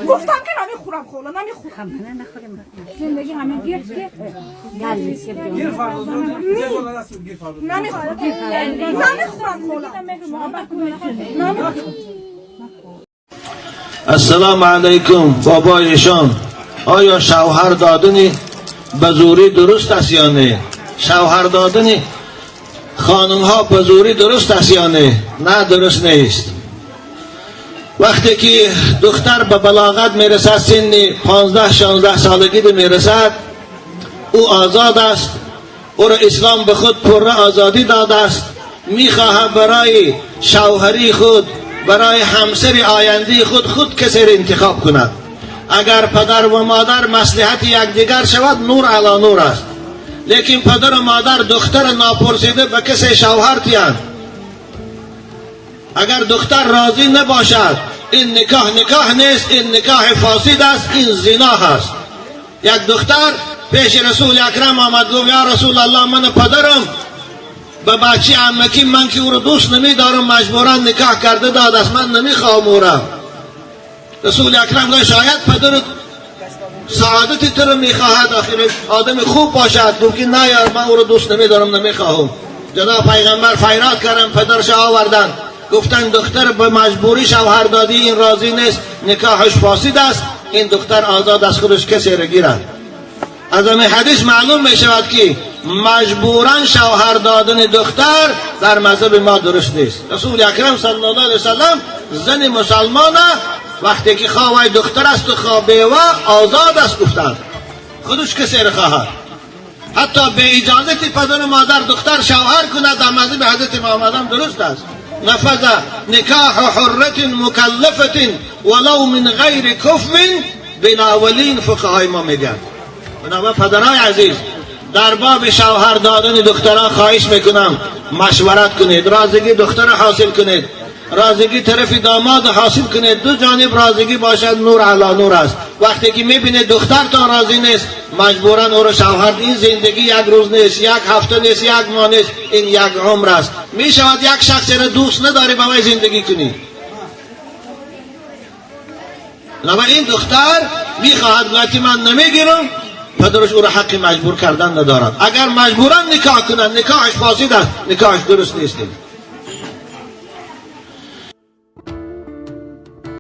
Гуфтам ки намехӯрам, хола, намехӯрам. Зиндагӣ ҳамин гирд ки Намехӯрам. Намехӯрам, хола. Намехӯрам. السلام علیکم بابایشان، آیا شوهر دادن به زوری درست است یا نه؟ شوهر دادن خانم ها به زوری درست است یا نه؟ نه، درست نیست. وقتی که دختر به بلاغت میرسد، سن 15-16 سالگی میرسد، او آزاد است. او را اسلام به خود پره آزادی داده است. میخواهد برای شوهری خود، برای همسر آینده خود، خود کسی را انتخاب کند. اگر پدر و مادر مصلحت یکدیگر شود، نور علی نور است. لیکن پدر و مادر دختر ناپرسیده به کسی شوهر تیند، اگر دختر راضی نباشد، این نکاح نکاح نیست، این نکاح فاسد است، این زنا هست. یک دختر پیش رسول اکرم آمد، گفت یا رسول الله، من پدرم به بچه عمکی من که او رو دوست نمیدارم مجبورا نکاح کرده داد است، من نمیخواهم او را. رسول اکرم گفت شاید پدرت سعادت تو رو میخواهد، آخر آدم خوب باشد. گفت که نه یار، من او رو دوست نمیدارم، نمیخواهم. جناب پیغمبر فریاد کردن، پدرش آوردن، گفتن دختر به مجبوری شوهر دادی، این راضی نیست، نکاحش فاسد است. این دختر آزاد از خودش کسی را گیرد. از این حدیث معلوم می شود که مجبورا شوهر دادن دختر در مذهب ما درست نیست. رسول اکرم صلی الله علیه وسلم زن مسلمان وقتی که خواه دختر است و خواه بیوه، آزاد است گفتند، خودش کسی را خواهد. حتی به اجازت پدر و مادر دختر شوهر کند، در مذهب حضرت محمد هم درست است. نفذ نکاح حرة مکلفة ولو من غیر کفو بلا ولی، فقهای ما میگن. بنابراین پدرای عزیز، در باب شوهر دادن دخترها خواهش میکنم مشورت کنید، رازگی دختر حاصل کنید، رازگی طرف داماد حاصل کنید. دو جانب رازگی باشد، نور علی نور است. وقتی که میبینید دختر تا راضی نیست، مجبورا او را شوهر، این زندگی یک روز نیست، یک هفته نیست، یک ماه نیست، این یک عمر است. میشود یک شخص را دوست نداری با وی زندگی کنی؟ اما این دختر میخواهد که من نمیگیرم، پدرش او را حق مجبور کردن ندارد. اگر مجبورا نکاح کنند، نکاحش فاسد است، نکاحش درست نیست.